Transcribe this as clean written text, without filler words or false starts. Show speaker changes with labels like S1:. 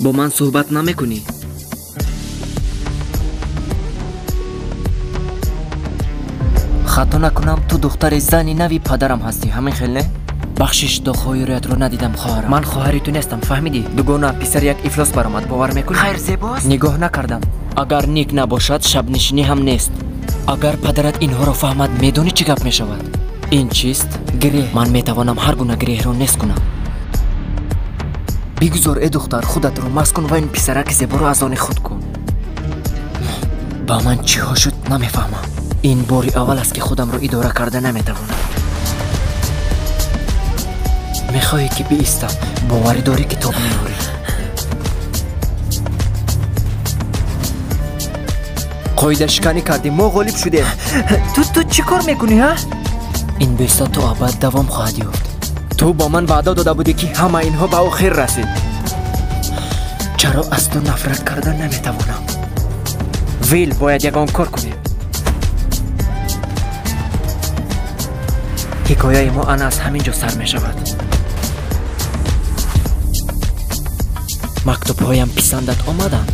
S1: Бо ман суҳбат намекунӣ? Хато накунам, ту духтари зани нави падарам ҳастӣ, ҳамин хел не? Бахшиш, доғҳои рӯятро надидам, хоҳарам. Ман хоҳари ту нестам, фаҳмидӣ? Дугона, писар як ифлос баромад, бовар мекунӣ?
S2: Хайр, зебост?
S1: Нигоҳ накардам. Агар ник набошад, шабнишинӣ ҳам нест. Агар падарат инҳоро фаҳмад, медонӣ чӣ гап мешавад? Ин чист? Гиреҳ. Ман метавонам ҳар гуна гиреҳро нест кунам. Бигузор, э духтар, худатро маст кун ва ин писараки зеборо аз они худ кун. Ба ман чиҳо шуд, намефаҳмам. Ин бори аввал аст, ки худамро идора карда наметавонам. Мехоҳӣ, ки биистам? Боварӣ дорӣ, ки тоб меорӣ? Қоидашиканӣ кардӣ, мо ғолиб шудем.
S2: Ту чӣ кор мекунӣ, ҳа?
S1: Ин бӯса то абад давом хоҳад ёфт. Ту бо ман ваъда дода будӣ, ки ҳама инҳо ба охир расид. Чаро аз ту нафрат карда наметавонам? Вил, бояд ягон кор кунем. Ҳикояи мо ана аз ҳамин ҷо сар мешавад. Мактубҳоям писандат омаданд?